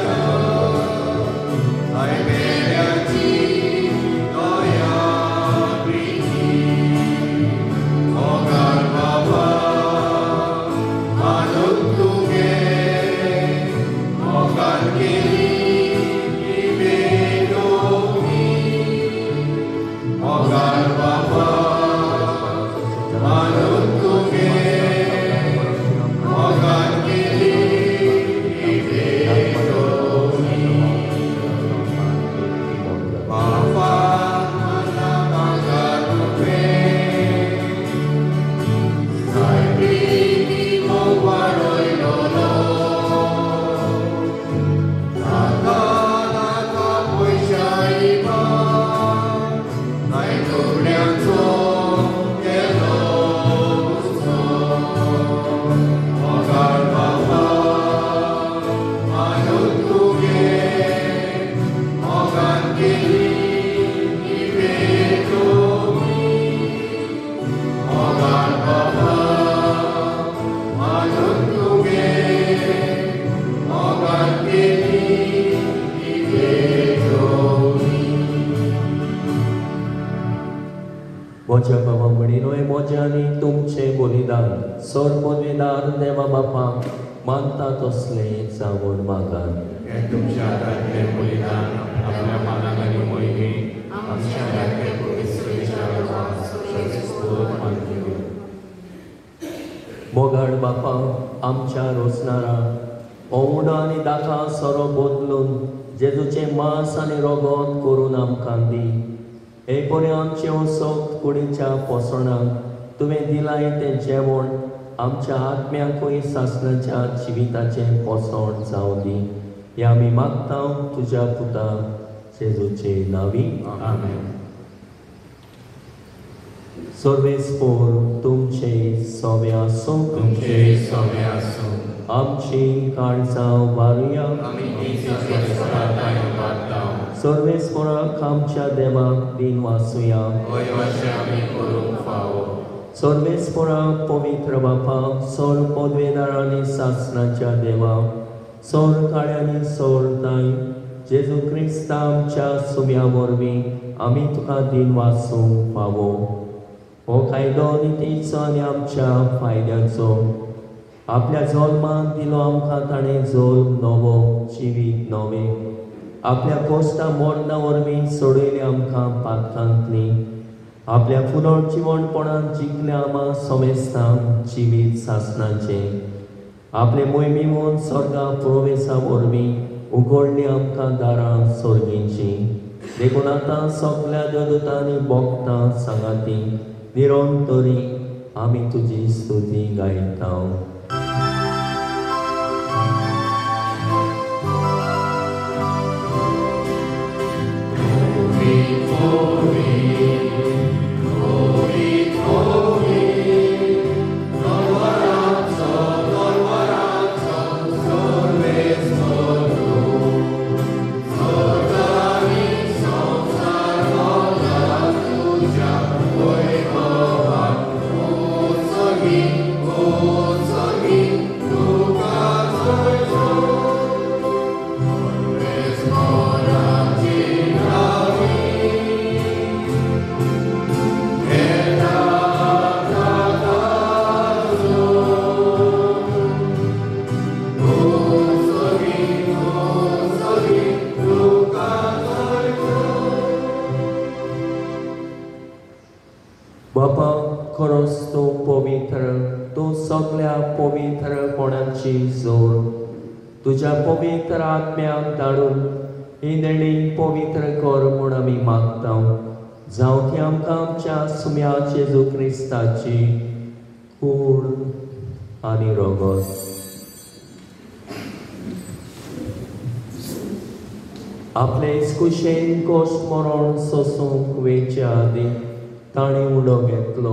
म्हज्या बाबा म्हणिनो हें म्हजें आनी तुमचें बलिदान सर्वपदवीदार देवा बापा मानता तसलें जावन मागात. हें तुमच्या हातांतलें बलिदान आपल्या मानाक आनी मोहिमे आमच्या धाकटे पवित्रतेच्या देवाक मानतली. मोगाळ बापा आमच्या रोसणारा ओवडो आनी दाका सोरो बदलून जेजूचें मांस आनी रोगोत करून आमकां दी. हे परी आमचे असोक्त कुडीच्या पोसणाक तुवें दिलाय तें जेवण आमच्या आत्म्याकूय सासणाच्या जिविताचें पोसण जावं दी. हें आमी मागता तुज्या पुता जेजूचे नांवी. आमेन. सर्वेस्पोर तुमचे सवे आसूं. तुमचे सवे आसूं. आमची काळजां वारुया. सर्वेस्पोराक आमच्या देवाक दिन वासुया. सर्वेस्पोराक पवित्र बापा सोर पदवेदारांनी सासणाच्या देवा सोर काळ्यांनी सोर ताय जेजू क्रिस्ता आमच्या सुम्या वरवीं आमी तुका दिन वासूंक फावो. हो कायदो नितीचो आनी आमच्या फायद्याचो आपल्या जल्मान दिलो आमकां ताणें जल्म नवो जिवीत नवें आपल्या कोश्टा मरणा वरवीं सोडयलें आमकां पातकांतली आपल्या पुनर्जिवणपणान जिखलें आमा समेस्तांक जिवीत सासणाचें आपले मोहिमी म्हूण स्वर्गा प्रवेसा वरवीं उगडली आमकां दारां सर्गींची. देखून आतां सगल्या देवदूतांनी भोगतां सांगाती निरंतरी आमी तुजी स्तुती गायता. बापा खरोच तूं पवित्र तूं सगल्या पवित्रपणाची जोड तुज्या पवित्र आत्म्याक धाडून ही देणी पवित्र कर म्हूण आमी मागता. जावं ती आमकां आमच्या सुम्या जेजू क्रिस्ताची कूड आनी रगत. आपले कुशेन कोश्ट मरण सोसूंक वेचे आदीं ताणें उडो घेतलो.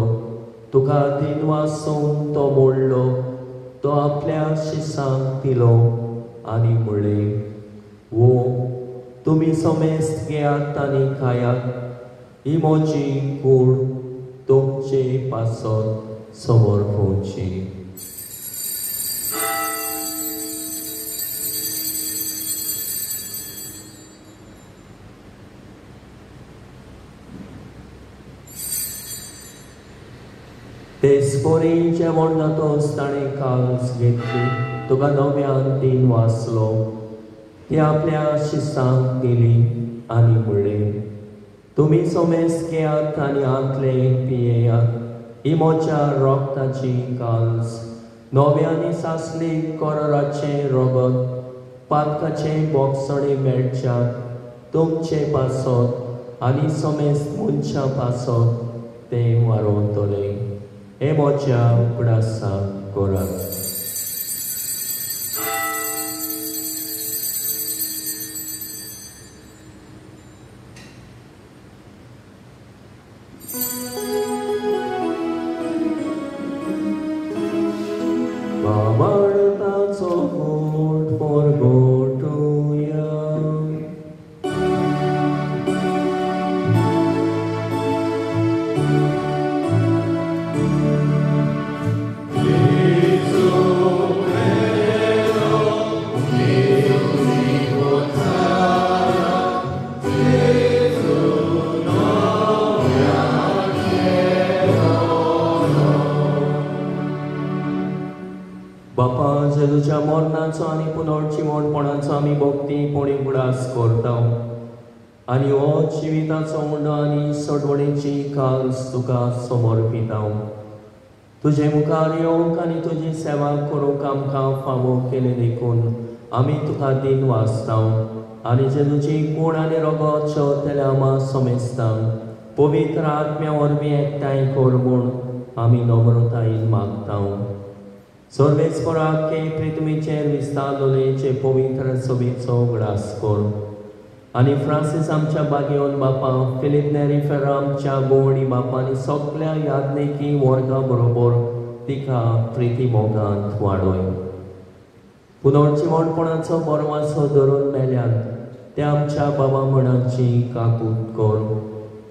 तुका दिन वासून तो मोडलो तो आपल्या शिसांक दिलो आनी म्हणलें, वो तुमी समेस्त घेयात आनी खायात, ही म्हजी कूड तुमचे पासत समर्पणची. तेचपरी जेवण जातच ताणें काल्स घेतली, तुका नव्यान दिन वाचलो, ती आपल्या शिसांक दिली आनी म्हणलें, तुमी समेस्त घेयात आनी आंतले पियेयात, ही म्हज्या रोगताची काल्स, नव्या आनी सासली कराराचें रगत, पातकाचें बोगसणें मेळच्या तुमचे पासत आनी समेस्त मनशां पासत तें वारोवतलें. हे म्हज्या उगडासाक करात. बाबाळताचो गोट परगटुया. Jesus. पातकांचो आनी पुनर्जिवणपणाचो आमी भक्ती पुणी उगडास करता आनी हो जिविताचो उंडो आनी सोडवणेची काल्स तुका समर्पिता. तुजे मुखार येवंक आनी तुजी सेवा करूंक आमकां फावो केले देखून आमी तुका दिन वाचता आनी जे तुजी कोण आनी रगत शेवतल्या आमा समेस्तांक पवित्र आत्म्या वरवीं एकठांय कर म्हूण आमी नम्रतायेन मागता. सर्वेस्पराक पृथ्वीचेर विस्तारलेचे पवित्र सभेचो उगडास कर आनी फ्रांसीस आमच्या बागेवन बापा, फिलीप नेरी फेर्रा आमच्या गोवणी बापा आनी सगल्या याज्ञिकी वर्गा बरोबर तिका प्रिती मोगांत वाडय. पुनर्जिवणपणाचो बरवासो धरून मेल्यान त्या आमच्या बाबा मणाची काकूत कर.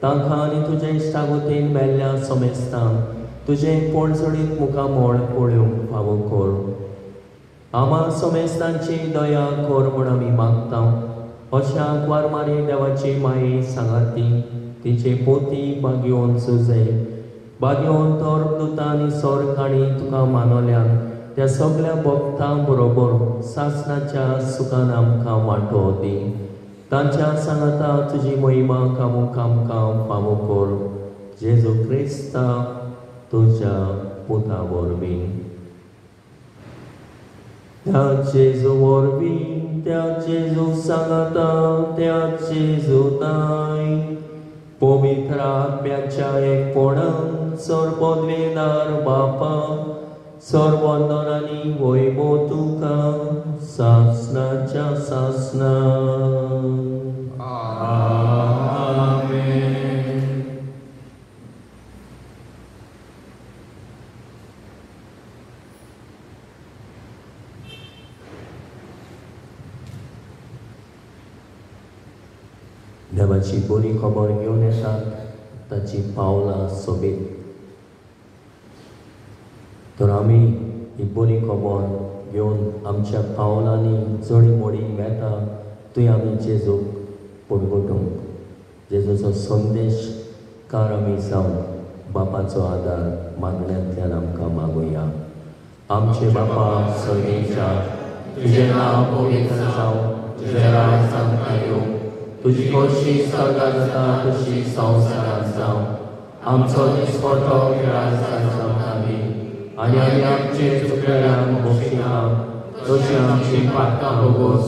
तांकां आनी तुजे इश्टागोतीन मेल्ल्या समेस्तांक तुजें पोणसणीत मुखामळ पळोवंक फावो कर. आमा समेस्तांची दया कर म्हूण आमी मागता. अशा कुवारमारी देवाची माये सांगाती तिचे पोती बागेवन सुजय बागेवन तर दुता आनी सोरकाणी तुका मानवल्यान त्या सगल्या भक्तां बरोबर सासणाच्या सुखान आमकां वांटो दी. तांच्या सांगाता तुजी महिमा कामूंक आमकां फावो कर. जेजू क्रिस्ता तुज्या पुता वरवीं. त्या जेजू वरवीं, त्या जेजू सांगाता, त्या जेजू ताय पवित्र आत्म्याच्या एकपणान सर्वद्वेदार बापा सर्वंदन आनी वैभव तुका सासणाच्या सासणा. आमेन. देवाची बरी खबर घेवन येतात ताची पावलां सोबीत. तर आमी ही बरी खबर घेवन आमच्या पावलांनी जडीमोडी वेता थंय आमी जेजूक परगटूंक, जेजूचो संदेशकार आमी जावन बापाचो आदार मागण्यांतल्यान आमकां मागुया. आमचे बापा सर्गेच्या, तुजें नांव पवित्र जावं, तुजें राज आमकां येवं, तुजी खोशी स्वर्गांत जाता तशी संवसारांत जावं. आमचो दिसपटो खेळांत आमकां दी आनी आमी आमचे चुकलेल्यांक बक्षिता तशी आमची पातकां भोगोस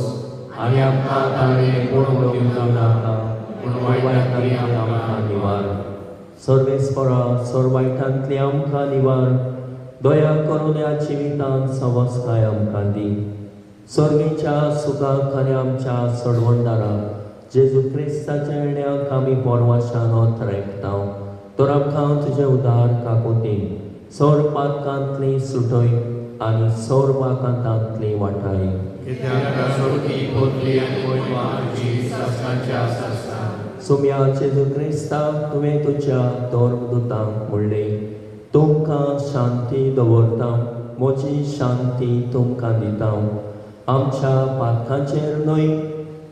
आनी आमकां ताणें कोण दिवंक नाका पूण वायटांतली आमकां निवार. सर्वेस्परा सर्वायटांतली आमकां निवार. दया करून ह्या जिवितांत सवसकाय आमकां दी. सर्गेच्या सुखाक आनी आमच्या सोडवणदाराक जेजू क्रिस्ताच्या येण्याक आमी पोरवाशान ओतरेकता. तर आमकां तुजें उदार काकुतीन सर पातकांतली सुटय आनी सर वाकांतांतली वाटाय. सोम्या जेजू क्रिस्ता, तुवें तुज्या धर्मदुतांक म्हणलें, तुमकां शांती दवरता, म्हजी शांती तुमकां दिता. आमच्या पातकांचेर न्हय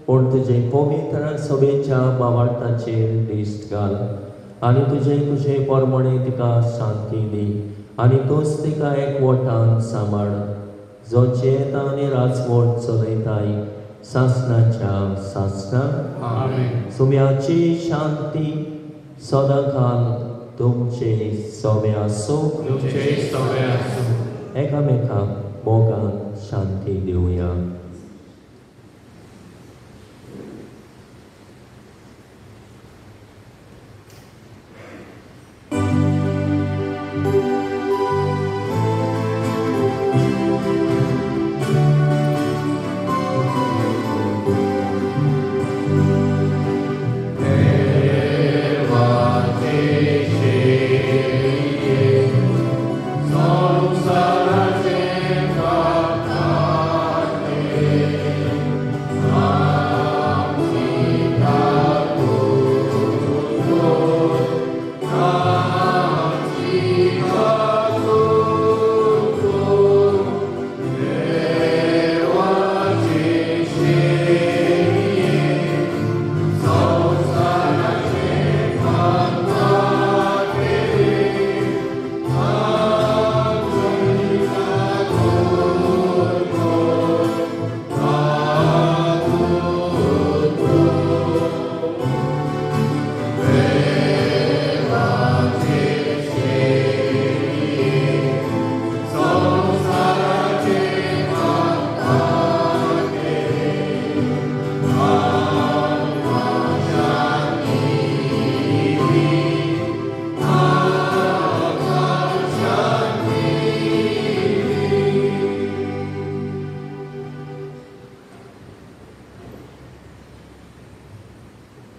पूण तुजे पवित्र सभेच्या बावार्थाचेर दिश्ट घाल आनी तुजे तुजे प्रमाणे तिका शांती दी आनी तूंच तिका एकवटान सांबाळ, जो जियेता आनी राजवट चलयताय सासणाच्या सासणा. सुम्याची शांती सदांकाल तुमचे सवे आसूं. एकामेकाक मोगान शांती दिवया. Samsara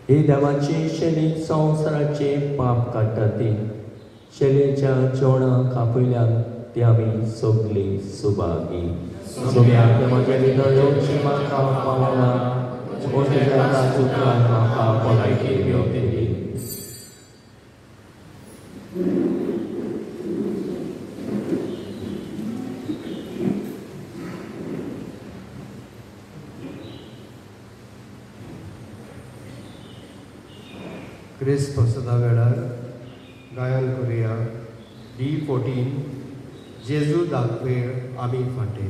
ही देवाची शेली संवसाराचे पाप काडटा ती शेलेच्या जेवणाक आपयल्यान ती आमी सगळी सुभागी. सोम्या देवाच्या भितर येवची म्हाका पावना, पूण तुज्या उतरान म्हाका भलायकी मेवतली. क्रिस्त प्रसादा वेळार गायन करुया डी 14 जेजू दाखवेळ आमी फाटे.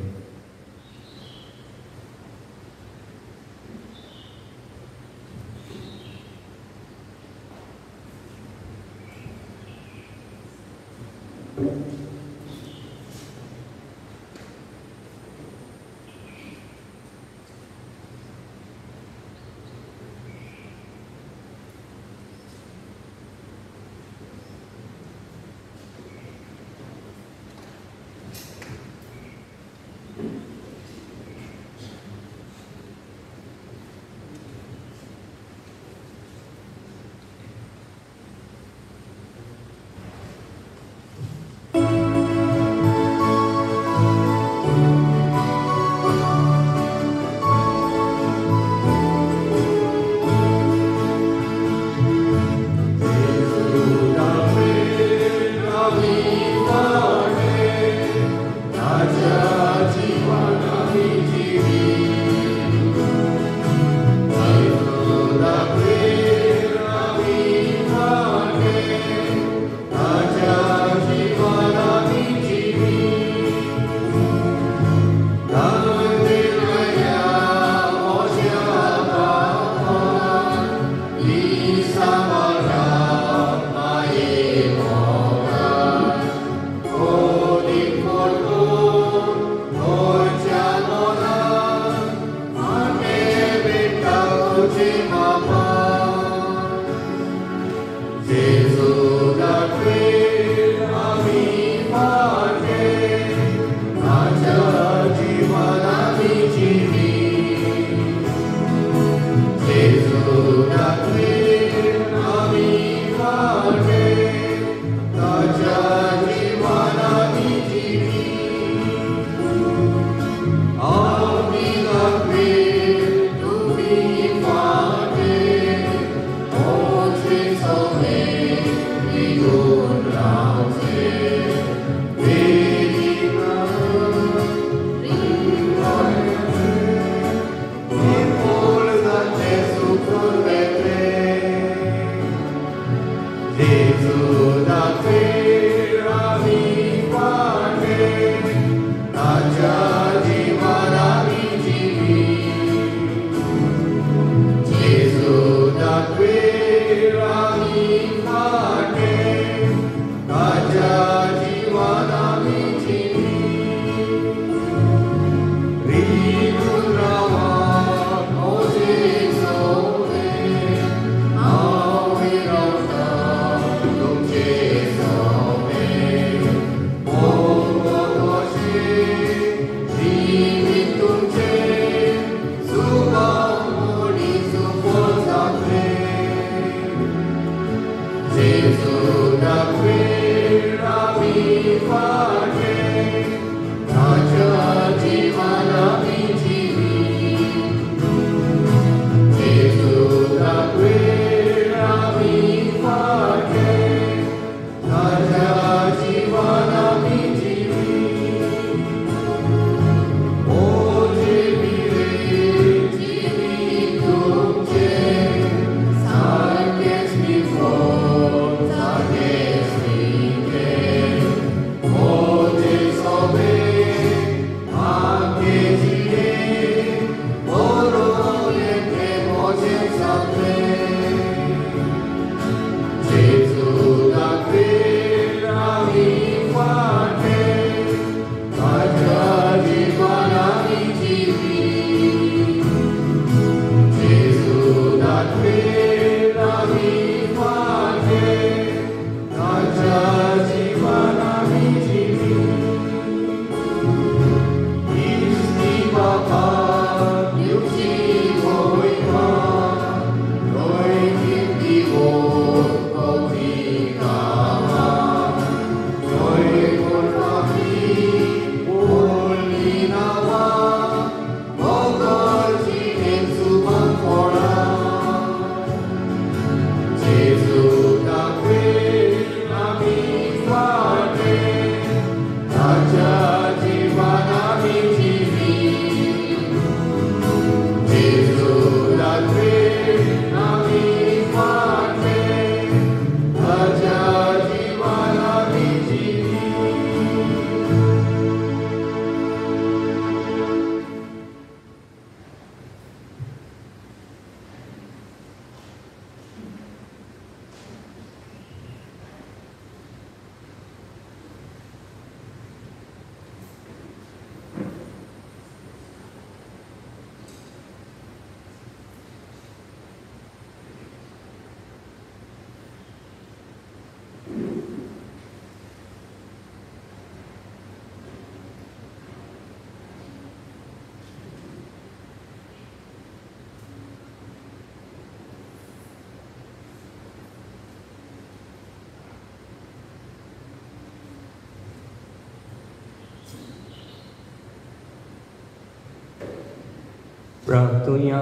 प्रार्थुया.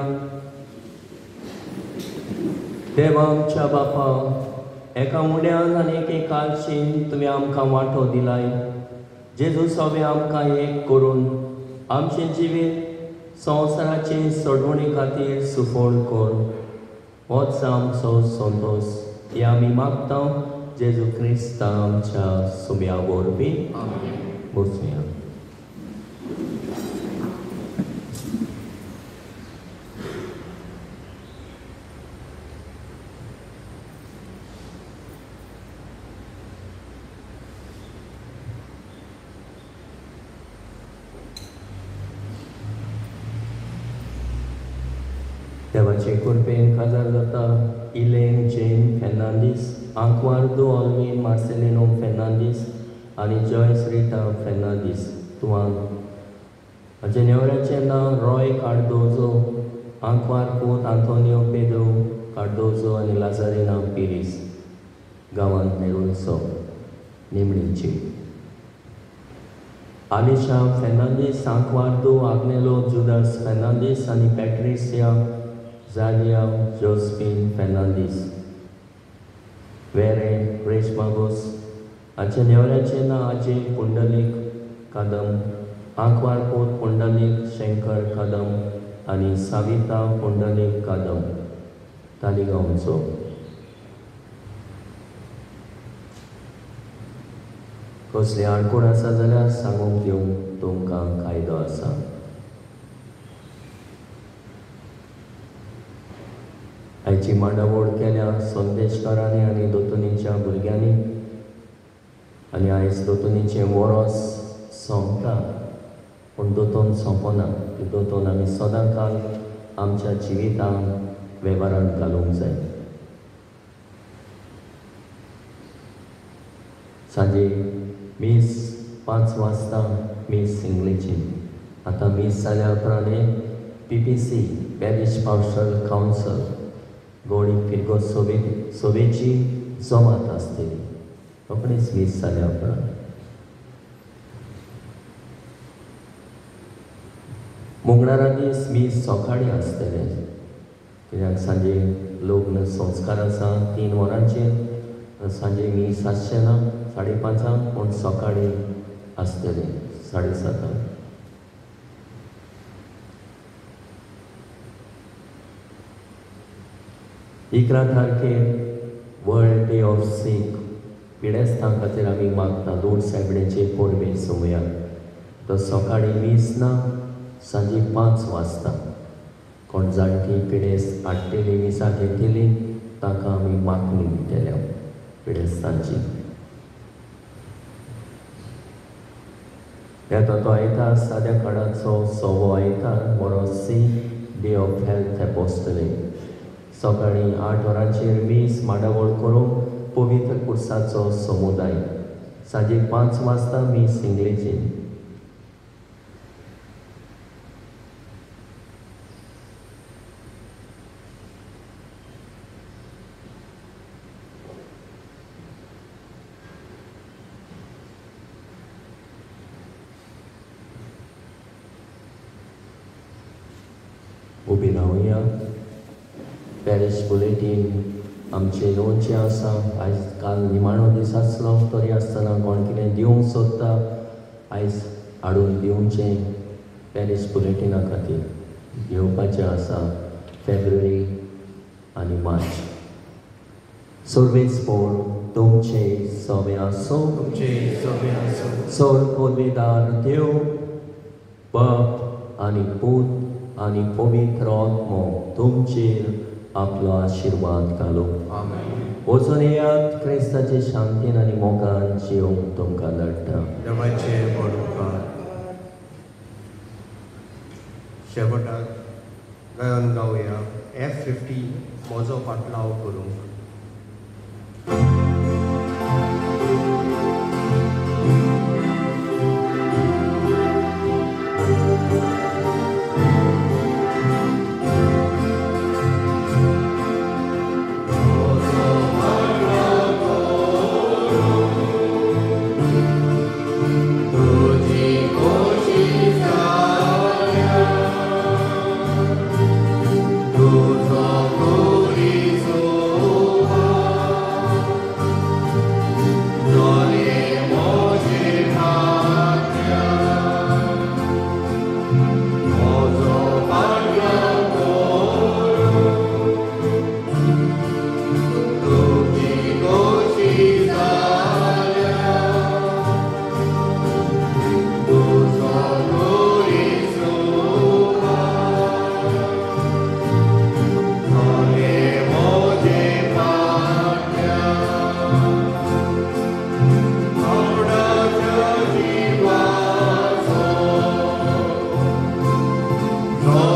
देवा आमच्या बापा, एका उड्यान आनी एके कालशीन तुवें आमकां वांटो दिलाय. जेजू सगळें आमकां एक करून आमचें जिवीत संवसाराचे सोडवणे खातीर सुफळ कर. होच आमचो संतोश हे आमी मागता जेजू क्रिस्ता आमच्या सुम्या वरवीं. बसुया. देवाचे कृपेन काजार जाता इलेन जेन फेर्नांदीस, आंकवार्दो ऑल्वीन मार्सेलिनो फेर्नांदीस आनी जॉयस रिटा फेर्नांदीस. तुवान हाचे नेवऱ्याचें नांव रॉय कार्दोजो, आंकवार पूत आंतोनियो पेद्रो कार्दोजो आनी लाजारिना पिरीस, गांवांत नेरुलसो, निमणीची. आलिशा फेर्नांदीस, आंकवार्दो आग्नेलो जुदास फेर्नांदीस आनी पॅट्रिसिया जालिया जोस्फीन फेर्नांदीस. वेरें रेशमागोस हाचे नेवऱ्याचें नांव आजय पुंडलीक कदम, आंकवार पूत पुंडलीक शंकर कदम आनी साविता पुंडलीक कदम, तालिगांवचो. कसली आडकोड आसा जाल्यार सांगूंक दिवंक तुमकां कायदो आसा. आयची मांडावळ केल्या संदेशकारांनी आनी दोतोनीच्या भुरग्यांनी आनी आयज दोतोनीचें वरोस सोंपता, पूण दोतोन सोंपना. ती दोतोन आमी सदां काल आमच्या जिवितांत वेव्हारांत घालूंक जाय. सांजे मीस 5 वाजता मीस इंग्लिशीन. आतां मीस जाल्या उपरांत PPC parish pastoral council गोडी फिरगो सोबेची जमात आसतली. रोखडीच मीस जाल्या उपरांत. मंगळारा दीस मीस सकाळीं आसतलें, कित्याक सांजे लग्न संस्कार आसा 3 वरांचेर. सांजे मीस आसचें ना 5:30, पूण सकाळीं आसतलें 7:30. 11 तारखेर वर्ल्ड डे ऑफ सीख, पिडेस्तां खातीर आमी मागता लोड सायबणेचे परबे सोवया. तो सकाळीं मीस ना, सांजे 5 वाजता. कोण जाणटी पिडेस्त हाडटली मिसाक येतली ताका आमी मागणी दितले पिडेस्तांची. येता तो आयतार साद्या काळाचो 6वो आयतार मोरोसी डे ऑफ हेल्थ एपोस्टलेट. सकाळीं 8 वरांचेर मीस मांडावळ करूंक पवित्र कुर्साचो समुदाय. सांजे 5 वाजता मीस इंग्लिशीन. उबी रावया. पॅरीश बुलेटीन आमचें येवचें आसा. आयज काल निमाणो दीस आसलो तरी आसतना कोण कितें दिवंक सोदता आयज हाडून दिवचें पॅरीश बुलेटिना खातीर येवपाचें आसा फेब्रुवारी आनी मार्च. सर्वेस पोर तुमचे सवे आसो, सोर पदवीदार देव बाप आनी पूत आनी पवित्र आत्मो तुमचेर आपलो आशिर्वाद घालो. वचून येयात क्रिस्ताचे शांतीन आनी मोगान जिवंक तुमकां धाडटा. देवाचे व्हड उपकार. शेवटाक गायन गावया F-50 म्हजो फाटलाव करूंक. तुझी कोशिश. No.